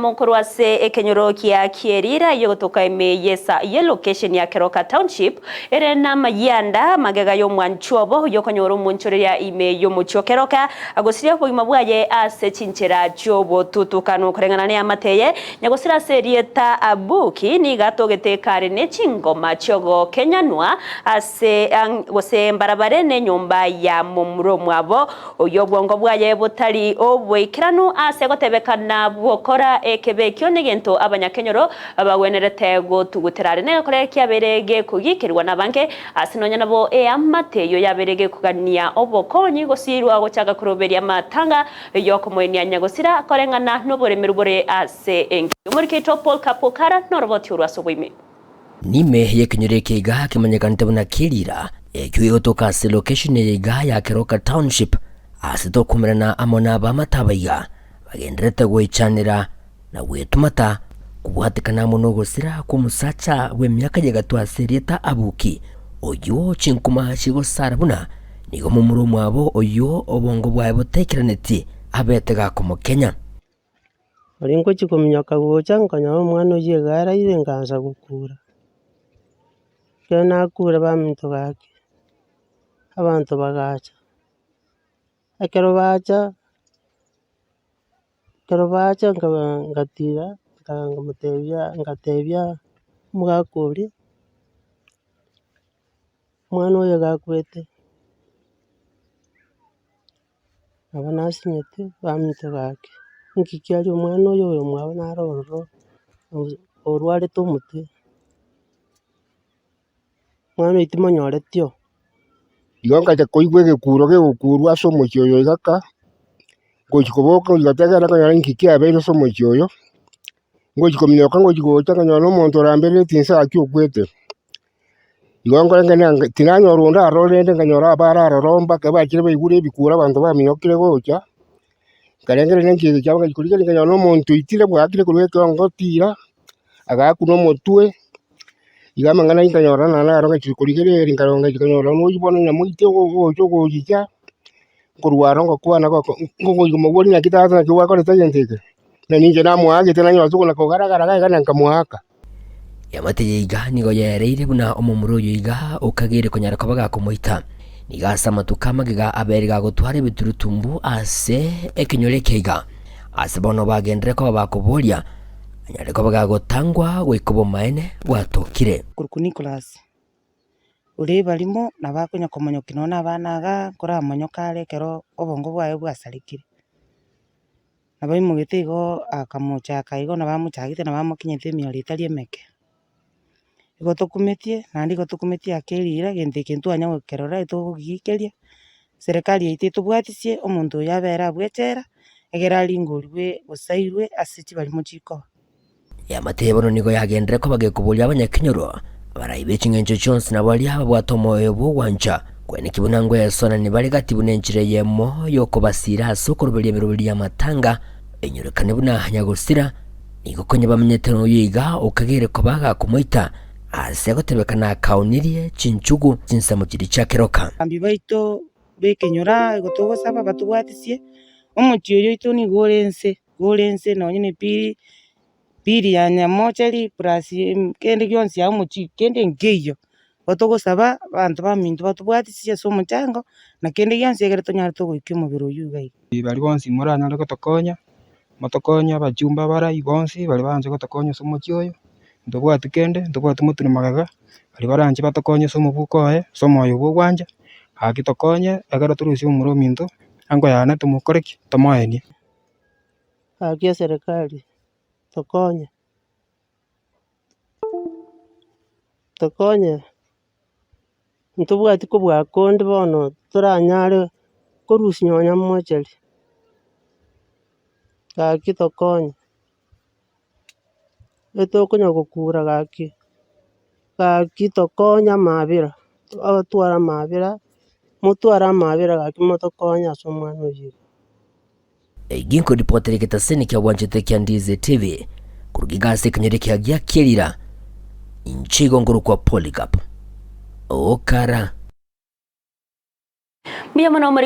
oyomo korwa ase ekenyoro kia Kierira eyogotoka ime y'esa y'elocation ya Keroka Township ere namayianda magega y'omwanchwa obo oyokonyora omonchoreria ime y'omochie o Keroka agosiria obogima bwaye ase chinchera chi'obotutukanu koreng'ana neamate eye Nyagosira ase erieta Abuki nigo atogete kare ne chingoma chi'ogokenyanwa ase gose mbarabare nenyomba ya momura omwabo, oyio obwongo bwaye botari oboikeranu ase gotebekana gokora ekebe ekio negento abanyakenyoro bagwenerete gotugutera are negekore kiabeire gekogikerigwa nabange ase nonya nabo eamate eyio yabeire gekogania obokonyi gosirwa gochaka koroberia amatanga Y'okomoenia nyagosira koreng'ana noboremeru bore ase engencho y'omorikeito Paul Kapokara noroboti orwo ase oboime. Nime y'ekenyoro eke iga kemanyekanete buna Kirira, ekio gegotoka ase location eye iga ya Keroka Township, ase tokomerana amo na abamate aba iga bagendererete goichanera na gwetumata kobwatekana amo nogosira kw'omosacha bw'emiaka y'egatwa ase erieta Abuki, oyio chinkuma chigosara buna nigo momura omwabo oyio obongo bwaye botaikeranetie abete gakomokenya. Oria ngochia kominyoka gocha nkanyora omwana oyio iga araire nkaansa gokura. Ekero nakure baminto gaki, abanto bagacha, ekero bacha. Ekero bacha nkaba ngatira, nkamotebia ngatebia omogaka oria, omwana oyo iga akwete, nabo nasinyete baminto gaki, inki kiaria omwana oyo oyo omwabo naro ororo orwarete omotwe, omwana oyio timonyoreti oo. Igo ngacha koigwa egekuro kegokurwa ase omochie oyo iga ka, ngochia koboka ngochia gotegerera nkonyora inki kiabeire ase omochie oyo, ngochia kominyoka ngochia gocha nkanyora na omonto oramberereti inse gaki okwete. Igo nkoreng'ana ng'a tinanyora onde aroro rende nkanyora abare aroro mpaka bachire baigure ebikuro abanto baminyokire gocha, nkarengereria ninki eke kiabo ngachia korigereria nkanyora na omonto oitire bwakire korwa ekeongo tira, agaakuna omotwe. Iga amang'ana ayio nkanyora naende aro ngachia korigereria nkarora ngachia konyora noyio bono nyamoite ogocha ogochicha, nkorwa aro ngokwana goko ngogochi komoboria naki tata naki gwakorete egento eke, na ninche namoagete nanyora tokona kogaragara iga iga na nkamoaka. Eamate eye iga nigo yaereire buna omomura oyo iga okageire konyara koba gakomoita. Nigo ase amatuko amagega abeire gagotwara ebiturutumbu ase ekenyoro eke iga. Ase bono bagenderere koba bakoboria, anyare koba gagotangwa goika obomaene bwatokire. Korokwa Nicholas, ore ebarimo nabo akonya komonyokia nonya na abana igaa, nkoramonyoka are ekero obongo bwaye bwasarekire. Nabo aimogete igo akamochaka igo nabo amochagete nabo amokinyete emioro etari emeke. Igo tokumetie, naende igo tokumetie ake riira egento eke ntwanya gokerora etogogiikeria, serikali yaito etobwatisie, omonto oyo abere abwo echela, egere aringorwe gose airwe ase chibarimo chikoba. Eamate eye bono nigo yagenderere koba gekoboria abanyakenyoro, abarai be ching'encho chionsi na baria babwate omoyo bw'ogwancha, kweneki buna ngwesonani bare gati buna enchera eyemo y'okobasiira ase okoroberia emeroberi y'amatanga, enyorekane buna nyagosira, Nigo konya bamenyete noyo iga okageire koba gakomoita, aase gotebekana akaonirie chinchugu chinsemo chiria chia keroka. Abagambi baito b'ekenyoro aa igo togosaba batobwatisie, omochie oyo oito nigo ore nse, igo ore nse nonye na epiri, piri ya nyamocheri plus kende gionsi aa omochie kende nkeiyo. Igo togosaba abanto baminto batobwatisie ase omochango, na kende gionsi ekere tonyare togoikia omobere oyio iga iga. Baria bonsi moranyare gotokonya, motokonye abachumba abarai bonsi baria baanche gotokonya ase omochie oyo, ntobwati kende, ntobwati motwe na magega, baria baranche batokonye ase omobuko oye, ase omoyo bwa ogwancha, gaki tokonye ekero torusie omomura ominto, ango yane tomokore ki? Tomoenie. Gaki eserekari tokonye, tokonye. Ntobwati kobua konde bono toranyare korusia nonya mochari, gaki tokonye, etokonya gokura gaki, gaki tokonye amabera, abatware amabera, motware amabera gaki motokonye ase omwana oyio iga. Egi nkoripotera egetaseni kia bwanchete kia Ndizi TV koruga iga ase ekenyoro ekiya gia Kirira, inche igo nkorokwa Polycarp Okara. Mbuya mono.